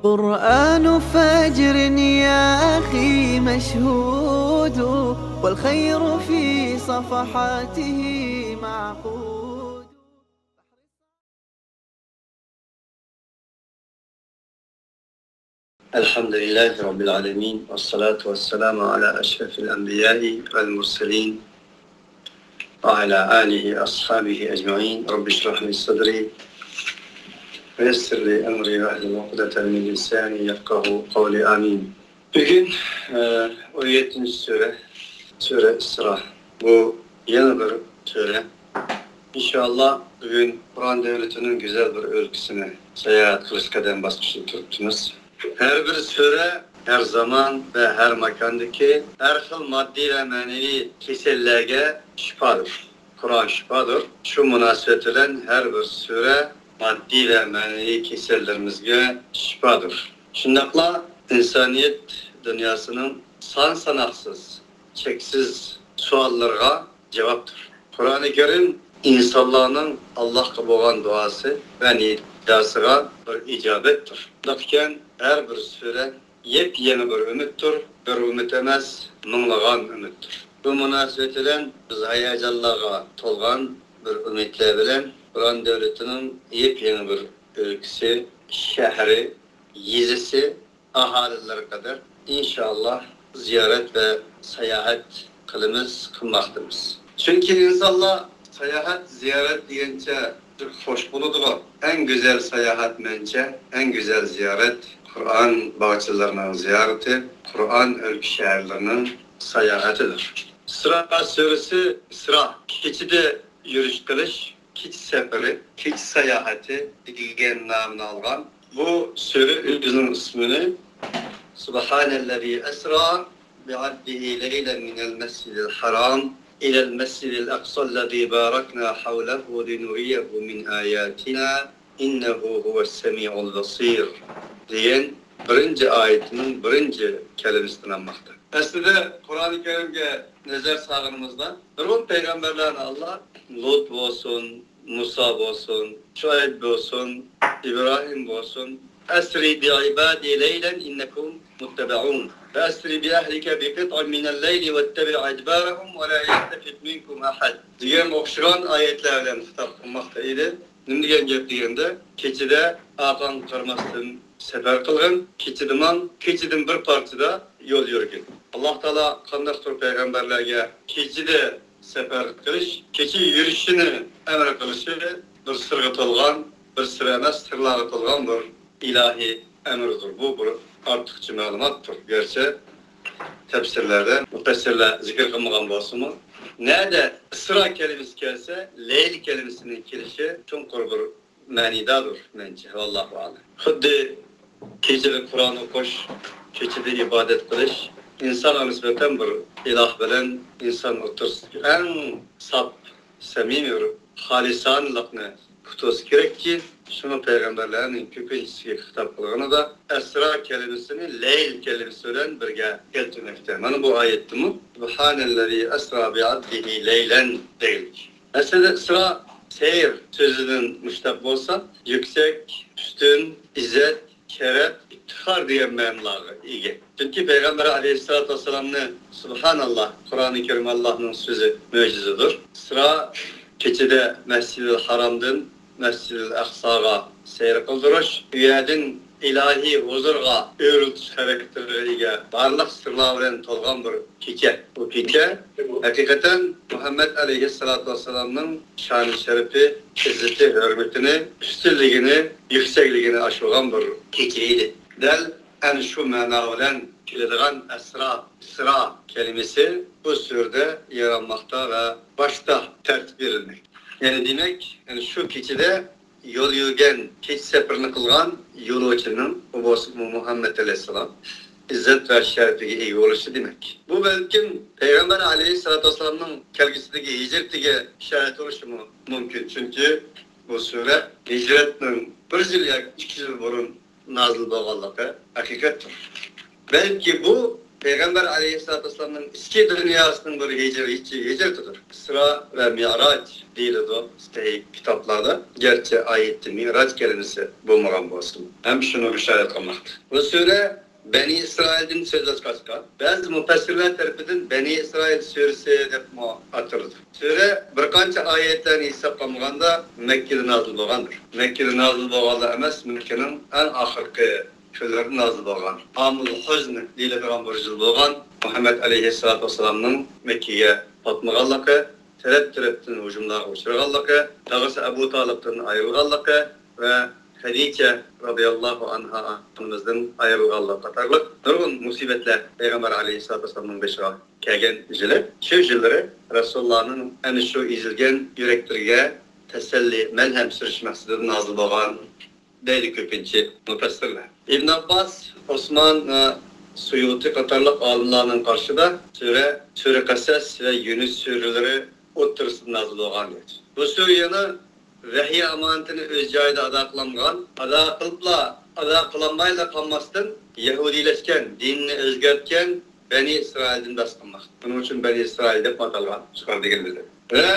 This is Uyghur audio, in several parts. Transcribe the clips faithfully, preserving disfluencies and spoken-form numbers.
قرآن فجر يا أخي مشهود، والخير في صفحاته معقود. الحمد لله رب العالمين، والصلاة والسلام على أشرف الأنبياء والمرسلين، وعلى آله وأصحابه أجمعين. رب اشرح لي صدري ويسر لي أمري واحلل عقدة من لساني يفقهوا قولي. آمين. بۈگۈن، ئە، ئون يەتتىنچى سۈرە، سۈرە ئىسرا. بۇ يېڭى بىر سۈرە. ئىنشائاللا، بۈگۈن قۇرئان دۆلىتىنىڭ گۈزەل بىر ئۆلكىسىنى ساياھەت قىلىش قەدەم باسقۇچىدا تۇرۇپتىمىز. ھەر بىر سۈرە ھەر زامان ۋە ھەر ماكاندىكى ھەر خىل ماددىي ۋە مەنىۋى كېسەللەرگە شىپادۇر. قۇرئان شىپادۇر. شۇ مۇناسىۋەت بىلەن ھەر بىر سۈرە ماددىي ۋە مەنىۋى كېسەللىرىمىزگە شىپادۇر. شۇنداقلا ئىنسانىيەت دۇنياسىنىڭ سان-ساناقسىز، چەكسىز سوئاللىرىغا جاۋابتۇر. قۇرئانى كەرىم ئىنسانلارنىڭ ئاللاھقا بولغان دۇئاسى ۋە نىداسىغا بىر ئىجابەتتۇر. شۇنداق ئىكەن، ھەر بىر سۈرە يېپيېڭى بىر ئۈمىدتۇر. بىر ئۈمىد ئەمەس، مىڭلىغان ئۈمىدتۇر. بۇ مۇناسىۋەت بىلەن بىز ھاياجانلارغا تولغان بىر ئۈمىدلەر بىلەن قۇرئان دۆلىتىنىڭ يېپيېڭى بىر ئۆلكىسى، شەھىرى، يېزىسى، ئاھالىلىرى قەدەر ئىنشائاللا زىيارەت ۋە ساياھەت قىلىمىز، قىلماقتىمىز. چۈنكى ئىنسانلار ساياھەت، زىيارەت دېگەنچە خوش بولىدىغۇ. ئەڭ گۈزەل ساياھەت مەنچە، ئەڭ گۈزەل زىيارەت قۇرئان باغچىلىرىنىڭ زىيارىتى، قۇرئان ئۆلكە شەھەرلىرىنىڭ ساياھەتىدۇر. ئىسرا سۈرىسى، ئىسرا، كېچىدە يۈرۈش قىلىش، كېچە سەپىرى، كېچە ساياھىتى دېگەن نامنى ئالغان. بۇ سۈرە ئۆزىنىڭ ئىسمىنى سبحان الذي أسرى بعبده ليلا من المسجد الحرام إلى المسجد الأقصى الذي باركنا حوله لنريه من آياتنا إنه هو السميع البصير دېگەن بىرىنچى ئايىتىنىڭ بىرىنچى كەلىمىسىدىن ئالماقتا. ئەسلىدە قۇرئانى كەرىمگە نەزەر سالغىنىمىزدا، نۇرغۇن پەيغەمبەرلەرنى ئاللا، لۇت بولسۇن، مۇسا بولسۇن، شۇئەيب بولسۇن، ئىبراھىم بولسۇن، أسر بعبادي ليلا إنكم متبعون، فأسر بأهلك بقطع من الليل واتبع أدبارهم ولا يلتفت منكم أحد دېگەن ئوخشىغان ئايەتلەر بىلەن خىتاب قىلماقتا ئىدى. نېمە دېگەن گەپ دېگەندە، كېچىدە ئارقاڭغا قارىماستىن سەپەر قىلغىن، كېچىدە ماڭ، كېچىدىن بىر پارچىدا يول يۈرگىن. ئاللا تائالا قانداقتۇر پەيغەمبەرلەرگە كېچىدە سەپەر قىلىش، كېچە يۈرۈشىنى ئەمر قىلىشى بىر سىرغا تولغان، بىر سىر ئەمەس، سىرلارغا تولغان بىر ئىلاھىي ئەمردۇر. بۇ بىر ئارتۇقچە مەلۇماتتۇر. گەرچە تەپسىرلەردە مۇپەسسىرلەر زىكىر قىلمىغان بولسىمۇ، نەدە ئىسرا كەلىمىسى كەلسە، لەيل كەلىمىسىنىڭ كېلىشى چوڭقۇر بىر مەنىداردۇر، مەنچە. ۋاللاھۇ ئەلەم. خۇددى كېچىدە قۇرئان ئوقۇش، كېچىدە ئىبادەت قىلىش ئىنسانغا نىسبەتەن بىر ئىلاھ بىلەن ئىنسان ئوتتۇرىسىدىكى ئەڭ ساپ، سەمىمىي بىر خالىسانىلىقنى پۇتۇسى كېرەككى، شۇڭا پەيغەمبەرلەرنىڭ كۆپىنچىسىگە خىتاب قىلغىنىدا ئەسرا كەلىمىسىنى لەيل كەلىمىسى بىلەن بىرگە كەلتۈرمەكتە. مانا بۇ ئايەتتىمۇ سۇبھانەللەزى ئەسرا بىئەبدىھى لەيلەن دەيلىك. ئەسلىدە ئىسرا، سەير سۆزىدىن مۇشتەق بولسا، يۈكسەك، ئۈستۈن، ئىززەت، شەرەپ، ئىپتىخار دېگەن مەنىلەرگە ئىگە. چۈنكى پەيغەمبەر ئەلەيھىسسالاتۇ ۋەسسالامنى، سۇبھاناللا، قۇرئانى كەرىم ئاللانىڭ سۆزى، مۆجىزىدۇر. ئىسرا كېچىدە مەسجىدىل ھارامدىن مەسجىدىل ئەقساغا سەير قىلدۇرۇش، ئۇ يەردىن ئىلاھىي ھۇزۇرغا ئۆرۈلتۈش خاراكتېرىگە ئىگە، بارلىق سىرلار بىلەن تولغان بىر كېچە. بۇ كېچە ھەقىقەتەن مۇھەممەد ئەلەيھىسسالاتۇ ۋەسسالامنىڭ شانى شەرىپى، ئىززىتى، ھۆرمىتىنى، ئۈستۈنلۈكىنى، يۈكسەكلىكىنى ئاشۇرغان بىر كېچە ئىدى. دەل ئەنە شۇ مەنا بىلەن كېلىدىغان ئەسرا، ئىسرا كەلىمىسى بۇ سۈرىدە يەر ئالماقتا ۋە باشتا تەرتىپ بېرىلمەكتە. يەنى دېمەك، يەنى شۇ كېچىدە يول يۈرگەن، كېچە سەپىرىنى قىلغان يولۇچىنىڭ، ئۇ بولسا مۇھەممەد ئەلەيھىسسالام، ئىززەت ۋە شەرىپىگە ئىگە بولۇشى دېمەك. بۇ بەلكىم پەيغەمبەر ئەلەيھىسسالاتۇ ۋەسسالامنىڭ كەلگۈسىدىكى ھىجرىتىگە ئىشارەت بولۇشىمۇ مۇمكىن. چۈنكى بۇ سۈرە ھىجرەتنىڭ بىر يىل ياكى ئىككى يىل بۇرۇن نازىل بولغانلىقى ھەقىقەتتۇر. بەلكى بۇ پەيغەمبەر ئەلەيھىسسالاتۇ ۋەسسالامنىڭ ئىچكى دۇنياسىنىڭ بىر ھىجر-، ھىج-، ھىجرىتىدۇر. ئىسرا ۋە مىئراج دېيىلىدۇ سەھىھ كىتابلاردا. گەرچە ئايەتتە مىئراج كەلىمىسى بولمىغان بولسىمۇ، ھەم شۇنىڭغا ئىشارە قىلماقتا. بۇ سۈرە بەنى ئىسرائىلدىن سۆز ئاچقاچقا، بەزى مۇپەسسىرلەر تەرىپىدىن بەنى ئىسرائىل سۈرىسى دەپمۇ ئاتىلىدۇ. سۈرە بىر قانچە ئايەتلەرنى ھېسابقا ئالمىغاندا مەككىدە نازىل بولغاندۇر. مەككىدە نازىل بولغانلا ئەمەس، مەككىنىڭ ئەڭ ئاخىرقى كۈنلىرىدە نازىل بولغان. ئامۇل ھۇزن دېيىلىدىغان بىر يىل بولغان. مۇھەممەد ئەلەيھىسسالاتۇ ۋەسسالامنىڭ مەككىگە پاتمىغانلىقى، تەرەپ-تەرەپتىن ھۇجۇملارغا ئۇچرىغانلىقى، تاغىسى ئەبۇ تالىپتىن ئايرىلغانلىقى ۋە خەدىچە رازىياللاھۇ ئەنھا ئانىمىزدىن ئايرىلغانلىقى قاتارلىق نۇرغۇن مۇسىبەتلەر پەيغەمبەر ئەلەيھىسسالاتۇ ۋەسسالامنىڭ بېشىغا كەلگەن يىلى، شۇ يىللىرى رەسۇلۇللانىڭ ئەنە شۇ ئېزىلگەن يۈرەكلىرىگە تەسەللى، مەلھەم سۈرۈش مەقسىتىدە نازىل بولغان دەيدۇ كۆپىنچە مۇپەسسىرلەر. ئىبن ئابباس، ئوسمان ۋە سۇيۇتى قاتارلىق ئالىملارنىڭ قارىشىدا سۈرە، سۈرە قەسەس ۋە يۇنۇس سۈرىلىرى ئوتتۇرىسىدا نازىل بولغان دەيدۇ. بۇ سۈرە يەنە ۋەھىي ئامانىتىنى ئۆز جايىدا ئادا قىلالمىغان، ئادا قىلىپلا، ئادا قىلالمايلا قالماستىن، يەھۇدىيلەشكەن، دىنىنى ئۆزگەرتكەن بەنى ئىسرائىلدىن بەھس قىلماقتا. بۇنىڭ ئۈچۈن بەنى ئىسرائىل دەپ ئاتالغان، يۇقىرىدا دېگىنىمىزدەك. ۋە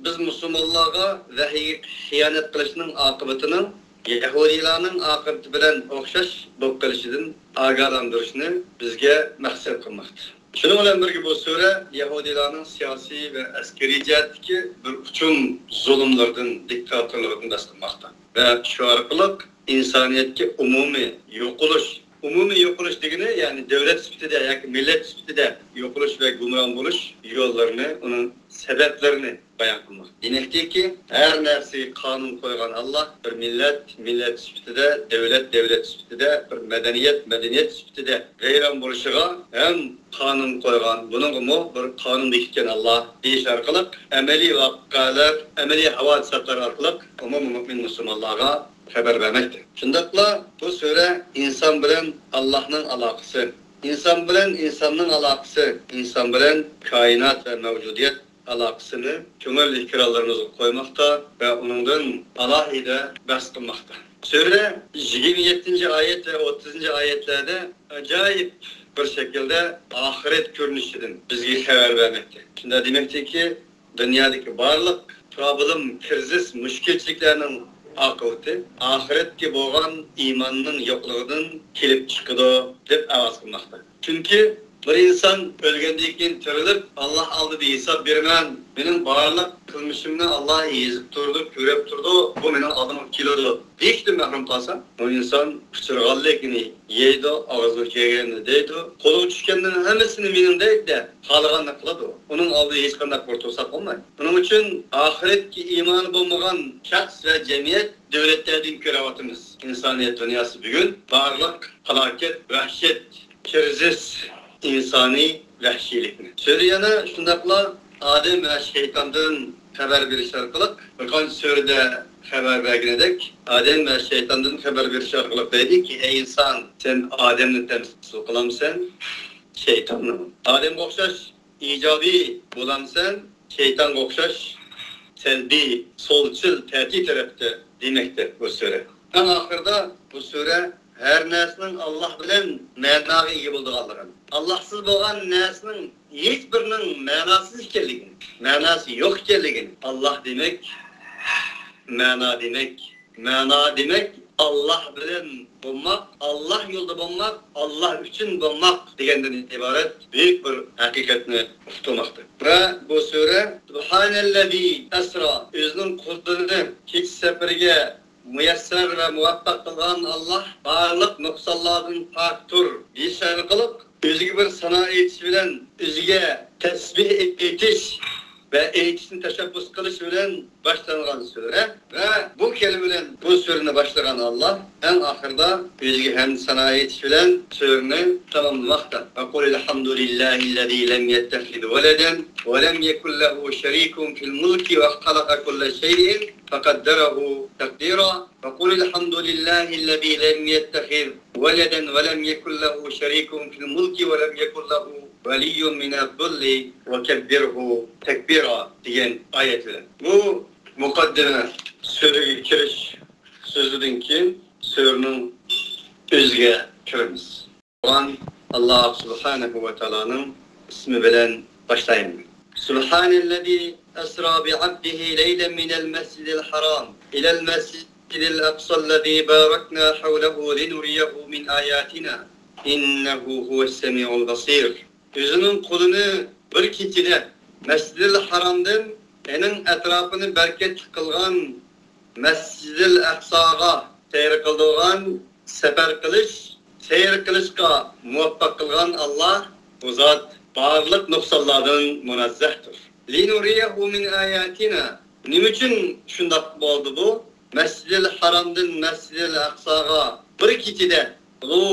بىز مۇسۇلمانلارغا ۋەھىيگە خىيانەت قىلىشنىڭ ئاقىۋىتىنىڭ يەھۇدىيلارنىڭ ئاقىۋىتى بىلەن ئوخشاش بولۇپ قېلىشىدىن ئاگاھلاندۇرۇشنى بىزگە مەقسەت قىلماقتا. شۇنىڭ بىلەن بىرگە، بۇ سۈرە يەھۇدىيلارنىڭ سىياسىي ۋە ئەسكىرىي جەھەتتىكى بىر ئۇچۇم زۇلۇملىرىدىن، دىكتاتورلۇقىدىن بەھس قىلماقتا ۋە شۇ ئارقىلىق ئىنسانىيەتكە ئومۇمىي يوقىلىش، ئومۇمىي يوقىلىش دېگىنى، يەنى دۆلەت سۈپىتىدە ياكى مىللەت سۈپىتىدە يوقىلىش ۋە گۇمران بولۇش يوللىرىنى، ئۇنىڭ سەۋەبلىرىنى بايان قىلماق. دېمەكتىكى، ھەر نەرسىگە قانۇن قويغان ئاللا بىر مىللەت مىللەت سۈپىتىدە، دۆلەت دۆلەت سۈپىتىدە، بىر مەدەنىيەت مەدەنىيەت سۈپىتىدە ۋەيران بولۇشىغا ھەم قانۇن قويغان، بۇنىڭغىمۇ بىر قانۇن بېكىتكەن ئاللا دېيىش ئارقىلىق ئەمەلىي ۋەقەلەر، ئەمەلىي ھاۋادىساتلار ئارقىلىق ئومۇمىي مۆمىن مۇسۇلمانلارغا خەۋەر بەرمەكتە. شۇنداقلا بۇ سۈرە ئىنسان بىلەن ئاللانىڭ ئالاقىسى، ئىنسان بىلەن ئىنساننىڭ ئالاقىسى، ئىنسان بىلەن كائىنات ۋە مەۋجۇدىيەت ئالاقىسىنى كۆڭۈل ئېكرانلىرىمىزغا قويماقتا ۋە ئۇنىڭدىن ئالاھىدە بەھس قىلماقتا. سۈرە يىگىرمە يەتتىنچى ئايەت ۋە ئوتتۇزىنچى ئايەتلەردە ئاجايىپ بىر شەكىلدە ئاخىرەت كۆرۈنۈشىدىن بىزگە خەۋەر بەرمەكتە. شۇنداق دېمەكتىكى، دۇنيادىكى بارلىق پروبلېم، كىرىزىس، مۈشكۈلچىلىكلەرنىڭ ئاقىۋىتى ئاخىرەتكە بولغان ئىماننىڭ يوقلۇقىدىن كېلىپ چىقىدۇ، دەپ ئاۋاز قىلماقتا. چۈنكى بىر ئىنسان ئۆلگەندىن كېيىن تىرىلىپ، ئاللا ئالدىدا ھېساب بېرىمەن، مېنىڭ بارلىق قىلمىشىمنى ئاللا يېزىپ تۇرىدۇ، كۆرۈپ تۇرىدۇ، بۇ مېنىڭ ئالدىمغا كېلىدۇ دېيىشتىن مەھرۇم قالسا، بۇ ئىنسان پىچىرغانلىكىنى يەيدۇ، ئاغزىغا كەلگەننى دەيدۇ، قولىغا چۈشكەننىڭ ھەممىسىنى مېنىڭ دەيدۇ-دە، خالىغاننى قىلىدۇ. ئۇنىڭ ئالدىدا ھېچقانداق بىر توساق بولمايدۇ. ئۇنىڭ ئۈچۈن ئاخىرەتكە ئىمانى بولمىغان شەخس ۋە جەمئىيەت، دۆلەتلەردىن كۆرۈۋاتىمىز. ئىنسانىيەت دۇنياسى بۈگۈن بارلىق پالاكەت، ۋەھشەت، كىرىزىس، ئىنسانىي ۋەھشىيلىكنى. سۈرە يەنە شۇنداقلا ئادەم ۋە شەيتاندىن خەۋەر بېرىش ئارقىلىق، بىر قانچە سۈرىدە خەۋەر بەرگىنىدەك، ئادەم ۋە شەيتاندىن خەۋەر بېرىش ئارقىلىق دەيدۇكى، ئەي ئىنسان، سەن ئادەمنى تەمسىل قىلامسەن، شەيتاننى؟ ئادەمگە ئوخشاش ئىجابىي بولامسەن، شەيتانغا ئوخشاش سەلبىي، سولچىل، تەتۈر تەرەپتە دېمەكتە بۇ سۈرە. ئەڭ ئاخىرىدا بۇ سۈرە ھەر نەرسىنىڭ ئاللا بىلەن مەناغا ئىگە بولىدىغانلىقىنى، ئاللاسىز بولغان نەرسىنىڭ ھېچ بىرىنىڭ مەناسىز ئىكەنلىكىنى، مەناسى يوق ئىكەنلىكىنى، ئاللا دېمەك، مەنا دېمەك، مەنا دېمەك، ئاللا بىلەن بولماق، ئاللا يولىدا بولماق، ئاللا ئۈچۈن بولماق دېگەندىن ئىبارەت بۈيۈك بىر ھەقىقەتنى ئۇقتۇرماقتا. ۋە بۇ سۈرە سۇبھانەللەزى ئەسرا، ئۆزىنىڭ قۇللىرىنى كېچە سەپىرىگە مۇيەسسەر ۋە مۇۋەپپەق قىلغان ئاللا بارلىق نۇقسانلاردىن پاكتۇر دېيىش ئارقىلىق، ئۆزىگە بىر سانا ئېيتىش بىلەن ئۆزىگە تەسبىھ ئېيتىش ۋە ئېيتىشنى تەشەببۇس قىلىش بىلەن باشلانغان سۈرە ۋە بۇ كەلىمە بىلەن بۇ سۈرىنى باشلىغان ئاللا ئەڭ ئاخىرىدا ئۆزىگە ھەمدۇ سانا ئېيتىش بىلەن سۈرىنى تاماملىماقتا. وقل الحمد لله الذي لم يتخذ ولدا ولم يكن له شريك في الملك وخلق كل شيء فقدره تقديرا. وقل الحمد لله الذي لم يتخذ ولدا ولم يكن له شريك في الملك ولم يكن له ولي من الذل وكبره تكبيرا دېگەن ئايەت بىلەن. بۇ مۇقەددىمە سۈرىگە كىرىش سۆزىدىن كېيىن سۈرىنىڭ ئۆزىگە كىرىمىز. قۇرئان ئاللاھ سۇبھانەھۇ ۋە تائالانىڭ ئىسمى بىلەن باشلايمەن. سۇبھانەللەزى ئەسرا بىئەبدىھى لەيلەن مىنەل مەسجىدىل ھارام ئىلەل مەسجىدىل ئەقسەللەزى بارەكنا ھەۋلەھۇ لىنۇرىيەھۇ مىن ئاياتىنا ئىننەھۇ ھۇۋەس سەمىئۇل بەسىر. ئۆزىنىڭ قۇلىنى بىر كېچىدە مەسجىدىل ھارامدىن ئېنىڭ ئەتراپىنى بەرىكەتلىك قىلغان مەسجىدىل ئەقساغا سەير قىلىدىغان سەپەر قىلىش، سەير قىلىشقا مۇۋەپپەق قىلغان ئاللاھ، ئۇ زات بارلىق نۇقسانلاردىن مۇنەززەھتۇر. لىنۇرىيەھۇ مىن ئاياتىنا. نېمە ئۈچۈن شۇنداق بولدى بۇ؟ مەسجىدىل ھارامدىن مەسجىدىل ئەقساغا بىر كېچىدە ئۇلۇغ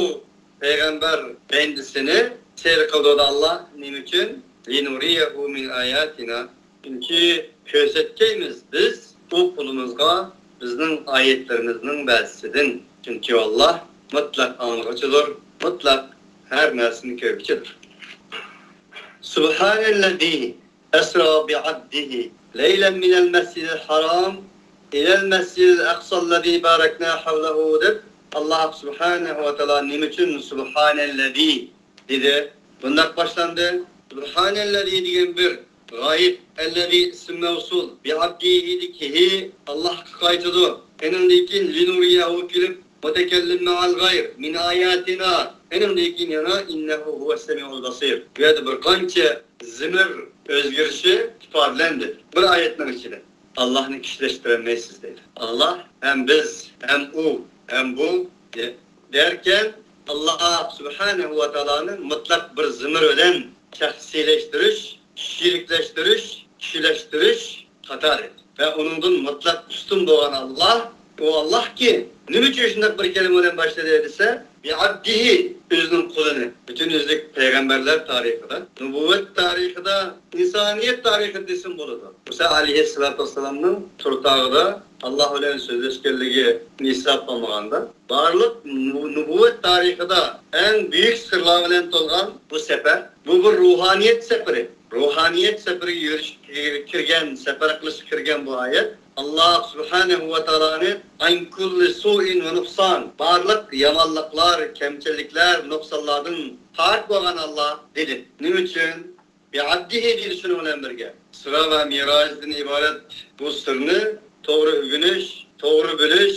پەيغەمبەر بەندىسىنى سەير قىلدۇردى ئاللاھ. نېمە ئۈچۈن؟ لىنۇرىيەھۇ مىن ئاياتىنا. چۈنكى كۆرسەتكەيمىز بىز ئۇ قۇلىمىزغا بىزنىڭ ئايەتلىرىمىزنىڭ بەزىسىدىن. چۈنكى ئاللاھ مۇتلەق ئاڭلىغۇچىدۇر، مۇتلەق ھەر نەرسىنى كۆرگۈچىدۇر. سۇبھانەللەزى ئەسرا بىئەبدىھى لەيلەن مىنەل مەسجىدىل ھارام ئىلەل مەسجىدىل ئەقسەللەزى بارەكنا ھەۋلەھۇ دەپ، ئاللاھ سۇبھانەھۇ ۋە تائالا نېمە ئۈچۈن سۇبھانەللەزى دېدى؟ بۇنداق باشلاندى. سۇبھانەللەزى دېگەن بىر غايىب، ئەللەزى ئىسىم مەۋسۇل، بىئەبدىھىدىكى ھى ئاللاھقا قايتىدۇ. ئېنىڭدىن كېيىن لىنۇرىيەھۇ كېلىپ، مۇتەكەللىم مەئەل غەير، مىن ئاياتىنا. ئېنىڭدىن كېيىن يەنە ئىننەھۇ ھۇۋەس سەمىئۇل بەسىر. بۇ يەردە بىر قانچە زىمىر ئۆزگىرىشى ئىپادىلەندى بىر ئايەتنىڭ ئىچىدە. ئاللاھنى كىشىلەشتۈرەلمەيسىز دەيدۇ. ئاللاھ ھەم بىز، ھەم ئۇ، ھەم بۇ دە-، دەركەن، ئاللاھ سۇبھانەھۇ ۋە تائالانى مۇتلەق بىر زىمىر بىلەن شەخسىيلەشتۈرۈش، شېرىكلەشتۈرۈش، كىشىلەشتۈرۈش خاتا دەيدۇ. ۋە ئۇنىڭدىن مۇتلەق ئۈستۈن بولغان ئاللاھ، ئۇ ئاللاھكى، نېمە ئۈچۈن شۇنداق بىر كەلىمە بىلەن باشلىدى دېسە، بىئەبدىھى، ئۆزىنىڭ قۇلىنى. پۈتۈن ئۆزلۈك پەيغەمبەرلەر تارىخىدا، نۇبۇۋۋەت تارىخىدا، ئىنسانىيەت تارىخىدا دېسەم بولىدۇ. مۇسا ئەلەيھىسسالاتۇ ۋەسسالامنىڭ تور تاغىدا ئاللاھ بىلەن سۆزلەشكەنلىكىنى ھېسابقا ئالمىغاندا، بارلىق نۇ-، نۇبۇۋۋەت تارىخىدا ئەڭ بۈيۈك سىرلار بىلەن تولغان بۇ سەپەر، بۇ بىر روھانىيەت سەپىرى. روھانىيەت سەپىرىگە يۈرۈشكە كىرگەن، سەپەر قىلىشقا كىرگەن بۇ ئايەت، ئاللاھ سۇبھانەھۇ ۋە تائالانى ئەن كۇللى سۇئىن ۋە نۇقسان، بارلىق يامانلىقلار، كەمچىلىكلەر، نۇقسانلاردىن پاك بولغان ئاللاھ دېدى. نېمە ئۈچۈن؟ بىئەبدىھى دېدى شۇنىڭ بىلەن بىرگە. ئىسرا ۋە مىراجدىن ئىبارەت بۇ سىرنى توغرا ئۆگىنىش، توغرا بىلىش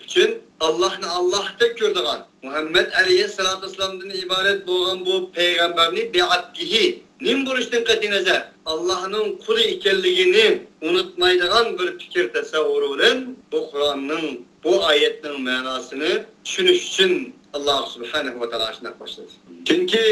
ئۈچۈن ئاللاھنى ئاللاھتەك كۆرىدىغان، مۇھەممەد ئەلەيھىسسالاتۇ ۋەسسالامدىن ئىبارەت بولغان بۇ پەيغەمبەرنى بىئەبدىھى، نېمە بولۇشىدىن قەتئىينەزەر، ئاللاھنىڭ قۇلى ئىكەنلىكىنى ئۇنتۇمايدىغان بىر پىكىر تەسەۋۋۇر بىلەن بۇ قۇرئاننىڭ، بۇ ئايەتنىڭ مەناسىنى چۈشىنىش ئۈچۈن ئاللاھ سۇبھانەھۇ ۋە تائالا شۇنداق باشلىدى. چۈنكى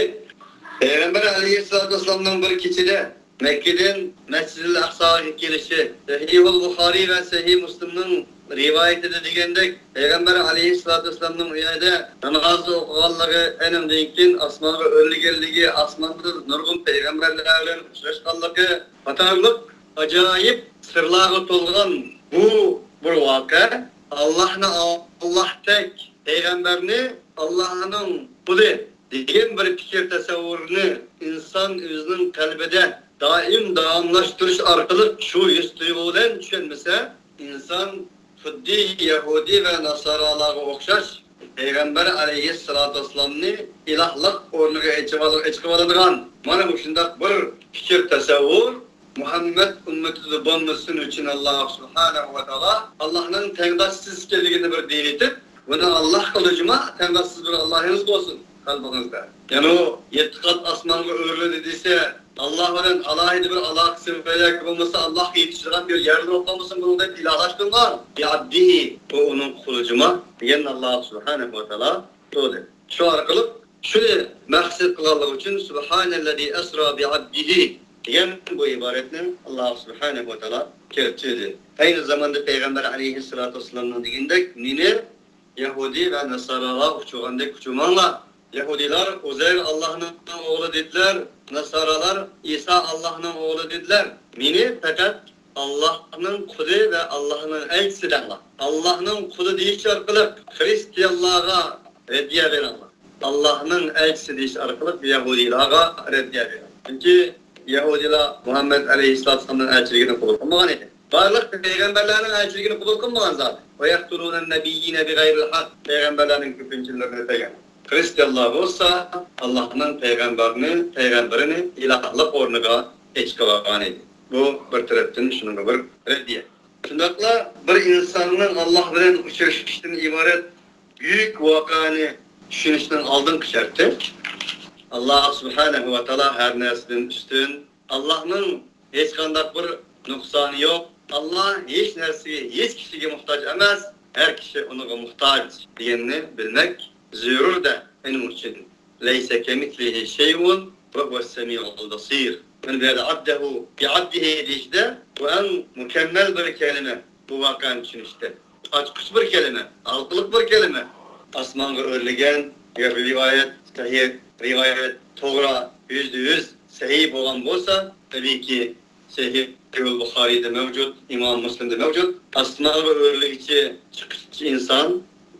پەيغەمبەر ئەلەيھىسسالاتۇ ۋەسسالامنىڭ بىر كېچىدە مەككىدىن مەسجىدىل ئەقساغا كېلىشى، سەھىھۇل بۇخارىي ۋە سەھىھ مۇسلىمنىڭ رىۋايىتىدە دېگەندەك، پەيغەمبەر ئەلەيھىسسالاتۇ ۋەسسالامنىڭ ئۇ يەردە ناماز ئوقۇغانلىقى، ئېنىڭدىن كېيىن ئاسمانغا ئۆرلىگەنلىكى، ئاسماندا نۇرغۇن پەيغەمبەرلەر بىلەن ئۇچراشقانلىقى قاتارلىق ئاجايىپ سىرلارغا تولغان بۇ بىر ۋەقە، ئاللاھنى ئاللاھتەك، پەيغەمبەرنى ئاللاھنىڭ قۇلى دېگەن بىر پىكىر تەسەۋۋۇرنى ئىنسان ئۆزىنىڭ قەلبىدە دائىم داۋاملاشتۇرۇش ئارقىلىق شۇ ھېس تۇيغۇ بىلەن چۈشەنمىسە، ئىنسان خۇددى يەھۇدىي ۋە ناسارالارغا ئوخشاش، پەيغەمبەر ئەلەيھىسسالاتۇ ۋەسسالامنى ئىلاھلىق ئورنىغا ئېچىۋال-، ئېچىقىۋالىدىغان مانا مۇشۇنداق بىر پىكىر تەسەۋۋۇر مۇھەممەد ئۈممىتىدە بولمىسۇن ئۈچۈن، ئاللاھ سۇبھانەھۇ ۋە تائالا ئاللاھنىڭ تەڭداشسىز ئىكەنلىكىنى بىر دېيىۋېتىپ، بۇنى ئاللاھ قىلدى جۇما، تەڭداشسىز بىر ئاللاھىڭىز بولسۇن قەلبىڭىزدە. يەنى ئۇ يەتتە قات ئاسمانغا ئۆرلىدى دېسە، ئاللاھ بىلەن ئالاھىدە بىر ئالاقىسى ۋە ياكى بولمىسا ئاللاھقا يېتىشىدىغان بىر يەرلىرى بولۇپ قالمىسۇن بۇنىڭ دەپ ئىلاھلاشتۇرغان. بىئەبدىھى، بۇ ئۇنىڭ قۇلى جۇما دېگەن ئاللاھ سۇبھانەھۇ ۋە تائالا تۇردى. شۇ ئارقىلىق شۇنى مەقسەت قىلغانلىقى ئۈچۈن سۇبھانەللەزى ئەسرا بىئەبدىھى دېگەن بۇ ئىبارەتنى ئاللاھ سۇبھانەھۇ ۋە تائالا كەلتۈردى. ئەينى زاماندا پەيغەمبەر ئەلەيھىسسالاتۇ ۋەسسالامنىڭ دېگىنىدەك، مېنى يەھۇدىي ۋە ناسارالار ئۇچۇرغاندەك ئۇچۇرماڭلار. يەھۇدىيلار ئۇزەير ئاللاھنىڭ ئوغلى دېدىلەر، ناسارالار ئىسا ئاللاھنىڭ ئوغلى دېدىلەر. مېنى پەقەت ئاللاھنىڭ قۇلى ۋە ئاللاھنىڭ ئەلچىسى دەڭلار. ئاللاھنىڭ قۇلى دېيىش ئارقىلىق خرىستىيانلارغا رەددىيە بېرىڭلار. ئاللاھنىڭ ئەلچىسى دېيىش ئارقىلىق يەھۇدىيلارغا رەددىيە بېرىڭلار. چۈنكى يەھۇدىيلار مۇھەممەد ئەلەيھىسسالاتۇ ۋەسسالامنىڭ ئەلچىلىكىنى قوبۇل قىلمىغان ئىدى. بارلىق پەيغەمبەرلەرنىڭ ئەلچىلىكىنى قوبۇل قىلمىغان زادى. ۋە يەقتۇلۇنەن نەبىييىنە بىغەيرىل ھەق. پەيغەمبەرلەرنىڭ كۆپىنچىلىرىنى ئۆلتۈرگەن. خرىستىيانلار بولسا ئاللاھنىڭ پەيغەمبەرنى، پەيغەمبىرىنى ئىلاھلىق ئورنىغا ئېتىقاد قىلغان ئىدى. بۇ بىر تەرەپتىن شۇنىڭغا بىر رەددىيە. شۇنداقلا بىر ئىنساننىڭ ئاللاھ بىلەن ئۇچرىشىشتىن ئىبارەت بۈيۈك ۋەقەنى چۈشىنىشنىڭ ئالدىنقى شەرتى، ئاللاھ سۇبھانەھۇ ۋە تائالا ھەر نەرسىدىن ئۈستۈن، ئاللاھنىڭ ھېچقانداق بىر نۇقسانى يوق، ئاللاھ ھېچ نەرسىگە، ھېچ كىشىگە موھتاج ئەمەس، ھەر كىشى ئۇنىڭغا موھتاج دېگەننى بىلمەك زۆرۈر-دە ئۇنىڭ ئۈچۈن. لەيسە كەمىسلىھى شەيئۇن ۋە ھۇۋەس سەمىئۇل بەسىر. مانا بۇ يەردە ئەبدەھۇ بىئەبدىھى دېيىشىدە، بۇ ئەڭ مۇكەممەل بىر كەلىمە، بۇ ۋەقەنى چۈشىنىشتە. ئاچقۇچ بىر كەلىمە، ھالقىلىق بىر كەلىمە. ئاسمانغا ئۆرلىگەن رىۋايەت سەھىھ، رىۋايەت توغرا، يۈزدە يۈز سەھىھ بولغان بولسا، تەبىئىيكى، سەھىھۇل بۇخارىيدا مەۋجۇت، ئىمام مۇسلىمدا مەۋجۇت. ئاسمانغا ئۆرلىگۈچى، چىققۇچى ئىنسان،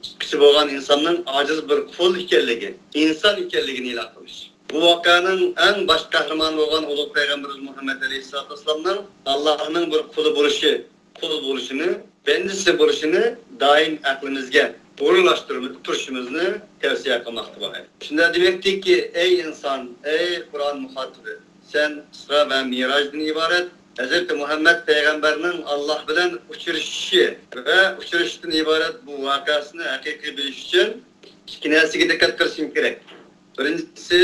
چىققۇچى بولغان ئىنساننىڭ ئاجىز بىر قۇل ئىكەنلىكى، ئىنسان ئىكەنلىكىنى ئېلان قىلىش. بۇ ۋەقەنىڭ ئەڭ باش قەھرىمانى بولغان ئۇلۇغ پەيغەمبىرىمىز مۇھەممەد ئەلەيھىسسالاتۇ ۋەسسالامنىڭ ئاللاھنىڭ بىر قۇلى بولۇشى، قۇل بولۇشىنى، بەندىسى بولۇشىنى دائىم ئەقلىمىزگە ئورۇنلاشتۇرۇپ تۇرۇشىمىزنى تەۋسىيە قىلماقتا بار. شۇنداق دېمەكتىكى، ئەي ئىنسان، ئەي قۇرئان مۇخاتىبى، سەن ئىسرا ۋە مىراجدىن ئىبارەت ھەزرىتى مۇھەممەد پەيغەمبەرنىڭ ئاللاھ بىلەن ئۇچرىشىشى ۋە ئۇچرىشىشتىن ئىبارەت بۇ ۋەقەسىنى ھەقىقىي بىلىش ئۈچۈن ئىككى نەرسىگە دىققەت قىلىشىڭ كېرەك. بىرىنچىسى،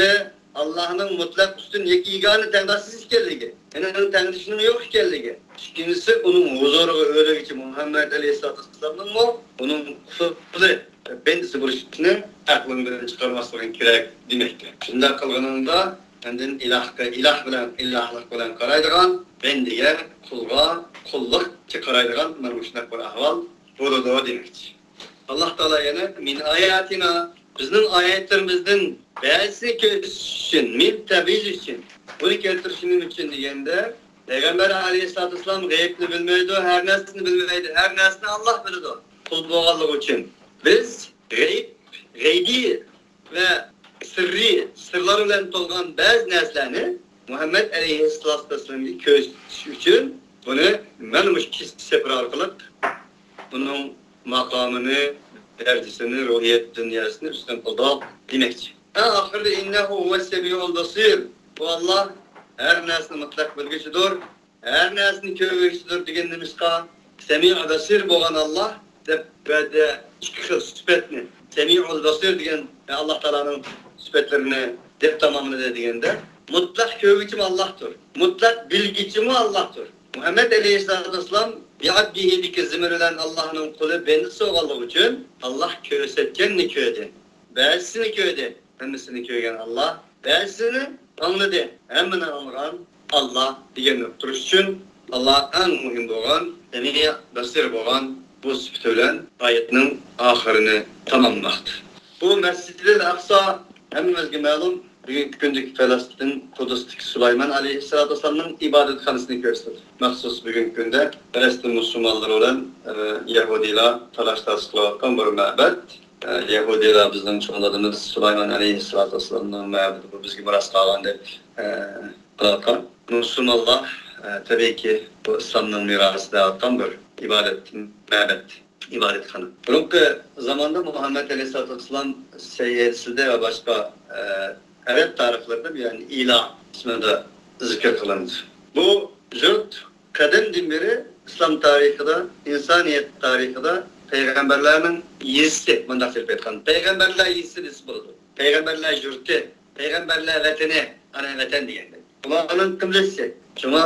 ئاللاھنىڭ مۇتلەق ئۈستۈن يەككە يېگانە تەڭداشسىز ئىكەنلىكى، ئۇنىڭ تەڭدىشىنىڭ يوق ئىكەنلىكى. ئىككىنچىسى، ئۇنىڭ ھۇزۇرىغا ئۆرلىگۈچى مۇھەممەد ئەلەيھىسسالاتۇ ۋەسسالامنىڭمۇ ئۇنىڭ قۇلى، بەندىسى بولۇشىنى ئەقلىڭدىن چىقارماسلىقىڭ كېرەك دېمەكتە. شۇنداق قىلغىنىڭدا ئاندىن ئىلاھقا ئىلاھ بىلەن، ئىلاھلىق بىلەن قارايدىغان، بەندىگە، قۇلغا قۇللۇقچە قارايدىغان مانا مۇشۇنداق بىر ئەھۋال بولىدۇ دېمەكچى. ئاللاھ تائالا يەنە مىن ئاياتىنا، بىزنىڭ ئايەتلىرىمىزدىن بەزىسىنى كۆرسىتىش ئۈچۈن، مىن تەبيىز ئۈچۈن. بۇنى كەلتۈرۈشى نېمە ئۈچۈن دېگەندە، پەيغەمبەر ئەلەيھىسسالاتۇ ۋەسسالام غەيىبنى بىلمەيدۇ، ھەر نەرسىنى بىلمەيدۇ، ھەر نەرسىنى ئاللاھ بىلىدۇ. قۇل بولغانلىقى ئۈچۈن بىز غەيىب، غەيبىي ۋە سىررىي، سىرلار بىلەن تولغان بەزى نەرسىلەرنى مۇھەممەد ئەلەيھىسسالاتۇ ۋەسسالامغا كۆرسىتىش ئۈچۈن بۇنى مانا مۇشۇ كىچىك سېپىر ئارقىلىق ئۇنىڭ ماقامىنى، دەرىجىسىنى، روھىيەت دۇنياسىنى ئۈستۈن قىلدۇق دېمەكچى. ئەڭ ئاخىرىدا ئىننەھۇ ھۇۋەس سەمىئۇل بەسىر. بۇ ئاللاھ ھەر نەرسىنى مۇتلەق بىلگۈچىدۇر، ھەر نەرسىنى كۆرگۈچىدۇر دېگەن نېمىشقا؟ سەمىئۇ بەسىر بولغان ئاللاھ دەپ بۇ يەردە ئىككى خىل سۈپەتنى، سەمىئۇل بەسىر دېگەن ئاللاھ تائالانىڭ سۈپەتلىرىنى دەپ تاماملىدى دېگەندە، مۇتلەق كۆرگۈچىمۇ ئاللاھتۇر، مۇتلەق بىلگۈچىمۇ ئاللاھتۇر. مۇھەممەد ئەلەيھىسسالاتۇ ۋەسسالام بىئەبدىھىدىكى زىمىر بىلەن ئاللاھنىڭ قۇلى، بەندىسى بولغانلىقى ئۈچۈن، ئاللاھ كۆرسەتكەننى كۆردى، بەزىسىنى كۆردى. ھەممىسىنى كۆرگەن ئاللاھ، بەزىسىنى ئاڭلىدى، ھەممىنى ئاڭلىغان ئاللاھ دېگەننى ئۇقتۇرۇش ئۈچۈن، ئاللاھ ئەڭ مۇھىم بولغان، سەمىئۇ بەسىر بولغان بۇ سۈپىتى بىلەن ئايەتنىڭ ئاخىرىنى تاماملىماقتا. بۇ مەسجىدىل ئەقسا ھەممىمىزگە مەلۇم، بۈگۈنكى كۈندىكى پەلەستىن، قۇدۇستىكى سۇلايمان ئەلەيھىسسالاتۇ ۋەسسالامنىڭ ئىبادەتخانىسىنى كۆرسىتىدۇ. مەخسۇس بۈگۈنكى كۈندە پەلەستىن مۇسۇلمانلىرى بىلەن، ئە، يەھۇدىيلار تالاش-تارتىش قىلىۋاتقان بىر مەبەد. ئە، يەھۇدىيلار بىزنىڭ چوڭلىرىمىز سۇلايمان ئەلەيھىسسالاتۇ ۋەسسالامنىڭ مەبىدى، بۇ بىزگە مىراس قالغان دەپ، ئە، قىلىۋاتقان. مۇسۇلمانلار، ئە، تەبىئىيكى، بۇ ئىسلامنىڭ مىراسى دەۋاتقان بىر ئىبادەت مەبەد، ئىبادەتخانا. بۇرۇنقى زاماندا مۇھەممەد ئەلەيھىسسالاتۇ ۋەسسالام سەھىھ ھەدىسلىرىدە ۋە باشقا، ئە، ئەرەب تارىخلىرىدا، يەنى ئىلا ئىسمىدا زىكىر قىلىنىدۇ. بۇ يۇرت قەدىمدىن بېرى ئىسلام تارىخىدا، ئىنسانىيەت تارىخىدا پەيغەمبەرلەرنىڭ يېزىسى، مۇنداق قىلىپ ئېيتقاندا، پەيغەمبەرلەر يېزىسى دېسە بولىدۇ. پەيغەمبەرلەر يۇرتى، پەيغەمبەرلەر ۋەتىنى، ئانا ۋەتەن دېگەندەك. ئۇلارنىڭ قىبلىسى. شۇڭا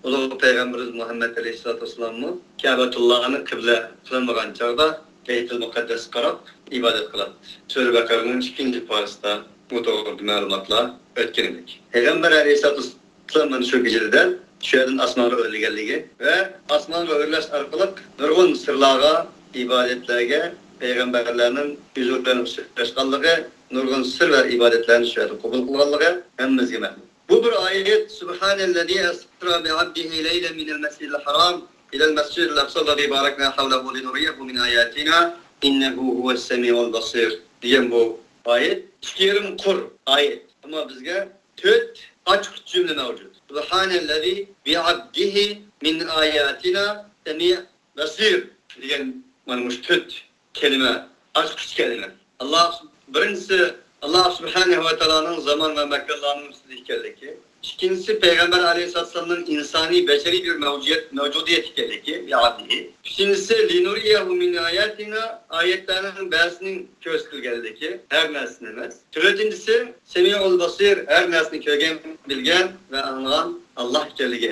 ئۇلۇغ پەيغەمبىرىمىز مۇھەممەد ئەلەيھىسسالاتۇ ۋەسسالاممۇ كەبەتۇللانى قىبلە قىلمىغان چاغدا بەيتۇل مۇقەددەسكە قاراپ ئىبادەت قىلاتتى. سۈرە بەقەرىنىڭ ئىككىنچى پارىسىدا بۇ توغرىدا مەلۇماتلار ئۆتكەن ئىدى. پەيغەمبەر ئەلەيھىسسالاتۇ ۋەسسالام مانا شۇ كېچىدە شۇ يەردىن ئاسمانغا ئۆرلىگەنلىكى ۋە ئاسمانغا ئۆرلەش ئارقىلىق نۇرغۇن سىرلارغا، ئىبادەتلەرگە پەيغەمبەرلەرنىڭ يۈزى بىلەن ئۇچراشقانلىقى، نۇرغۇن سىر ۋە ئىبادەتلەرنى شۇ يەردە قوبۇل قىلغانلىقى ھەممىمىزگە مەلۇم. بۇ بىر ئايەت، سۇبھانەللەزى ئەسرا بىئەبدىھى لەيلەن مىنەل مەسجىدىل ھارام ئىلەل مەسجىدىل ئەقسا لەزى بارەكنا ھەۋلەھۇ لىنۇرىيەھۇ مىن ئاياتىنا ئىننەھۇ ھۇۋەس سەمىئۇل بەسىر دېگەن بۇ ئايەت ئىككى يېرىم قۇر ئايەت. ئەمما بىزگە تۆت ئاچقۇچ جۈملە مەۋجۇت. سۇبھانەللەزى بىئەبدىھى مىن ئاياتىنا سەمىئ بەسىر دېگەن مانا مۇشۇ تۆت كەلىمە، ئاچقۇچ كەلىمە. ئاللاھ بىرىنچىسى، ئاللا سۇبھانەھۇ ۋە تائالانىڭ زامان ۋە ماكانلارنىڭ ئۈستىدە ئىكەنلىكى. ئىككىنچىسى، پەيغەمبەر ئەلەيھىسسالامنىڭ ئىنسانىي، بەشەرىي بىر مەۋجۇدىيەت، مەۋجۇدىيەت ئىكەنلىكى، يەنى. ئۈچىنچىسى، لىنۇرىيەھۇ مىن ئاياتىنا، ئايەتلەرنىڭ بەزىسىنىڭ كۆرسىتىلگەنلىكى، ھەر نەرسىنى ئەمەس. تۆتىنچىسى، سەمىئۇل بەسىر، ھەر نەرسىنى كۆرگەن، بىلگەن ۋە ئاڭلىغان ئاللا ئىكەنلىكى.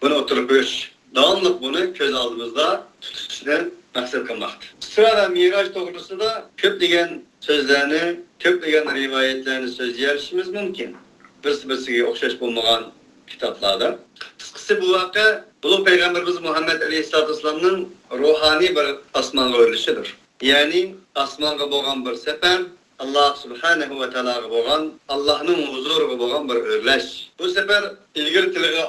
بۇنى ئوتتۇرىغا قويۇش، داۋاملىق بۇنى كۆز ئالدىمىزدا تۇتۇشنى مەقسەت قىلماقتا. ئىسرا ۋە مىراج توغرىسىدا كۆپلىگەن سۆزلەرنى، كۆپلىگەن رىۋايەتلەرنى سۆزلىيەلىشىمىز مۇمكىن، بىرسى بىرسىگە ئوخشاش بولمىغان كىتابلاردا. قىسقىسى، بۇ ۋەقە ئۇلۇغ پەيغەمبىرىمىز مۇھەممەد ئەلەيھىسسالاتۇ ۋەسسالامنىڭ روھانىي بىر ئاسمانغا ئۆرلىشىدۇر. يەنى ئاسمانغا بولغان بىر سەپەر، ئاللا سۇبھانەھۇ ۋە تائالاغا بولغان، ئاللانىڭ ھۇزۇرىغا بولغان بىر ئۆرلەش. بۇ سەپەر ئىلگىرى تىلغا